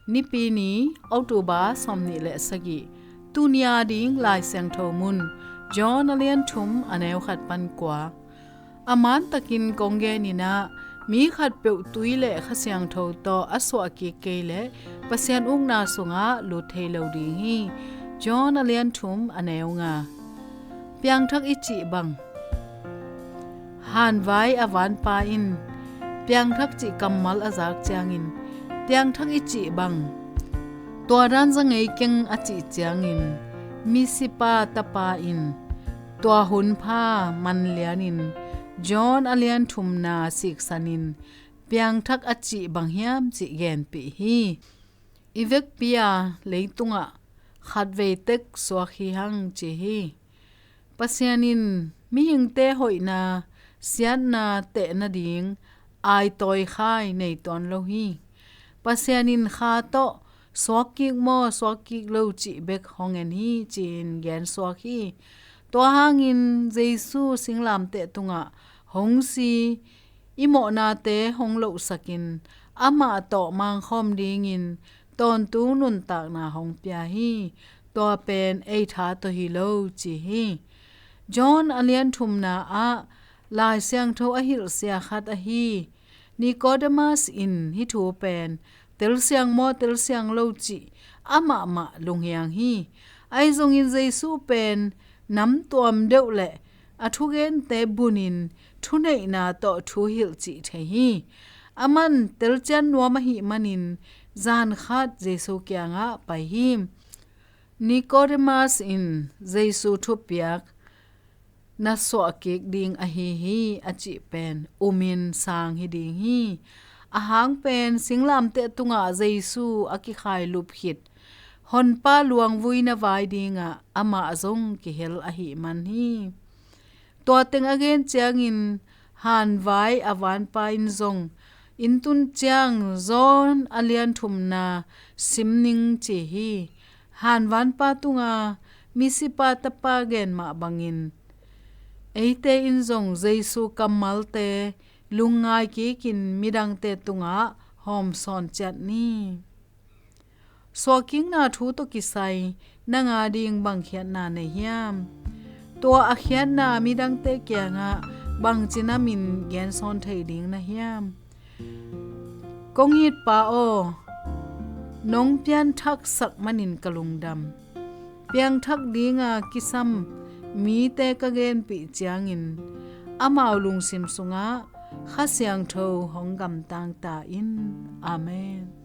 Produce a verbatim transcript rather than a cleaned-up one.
Nipi ni, October sawmnih le sagih. Tuni a ding Lai Siangtho mun, John a lian thum, a neu khat pan kua. A mantakin kong genin ah, mi khatpeuh tui le Kha Siangtho tawh a suah kik kei leh Pasian ukna sungah lut thei lo ding hi. John a lian thum, a neu nga. Piangthak i cih bang. Hanvai a vanpa in piangthak cih kammal a zak ciangin, piangthak i cih bang. Tua dan za ngei keng a cih ciangin, misipa tapa in tua hunpha manlianin John a lian thumna siksanin, piangthak a cih bang hiam cih genpih hi. I vekpi a leitungah khatvei tek suak hi hang ci hi. Pasian in mihingte hoihna, siatna teh nading aitawi khai nei tuan lo hi. Pasian in Kha tawh suak kik maw, suak kik lo cih bek hong en hi, ci-in gensuak hi. Tua hangin Jesu singlamteh tungah hong si, i mawhnate hong lohsakin, amah tawh mangkhawm dingin tawntung nuntakna hong pia hi. Tua pen ei tha tawh hi lo ci hi. John a lian thumna ah Lai Siangtho a hilhsia khat ahi Nicodemus in hih thu pen telsiang maw, telsiang lo cih amahmah lunghiang hi. Ahi zongin Jesu pen namtuam deuh le a thugente bunin thuneihna tawh thu hilh cih thei hi. Aman telcian nuam ahih manin zan khat Jesu kiangah pai hi. Nicodemus in Jesu thupiak, na suah kik ding ahi hi a cih pen umin sang hi ding hi. A hang pen singlamteh tungah Jesu a kikhailup khit Honpa luangvui na vai dingah amah zong kihel ahih man hi. Tua teng a gen ciangin hanvai a vanpa in zong, inn tun ciang John a lian thumna sim ning ci hi. Hanvanpa tunga misipa tapa gen mah bangin eite in zong Jesu kammalte lungngai kikin midangte tungah hawmsawn ciat ni. Suahkikna thu tawh kisai nang a ding bang khiatna nei hiam? Tua a khiatna midangte kiangah bangci namin gensawn thei ding na hiam? Kong it Pa aw, nong pianthaksak manin ka lungdam. Piangthak dinga kisam mite ka genpih ciangin amau lungsim sungah Kha Siangtho hong gamtang ta in. Amen.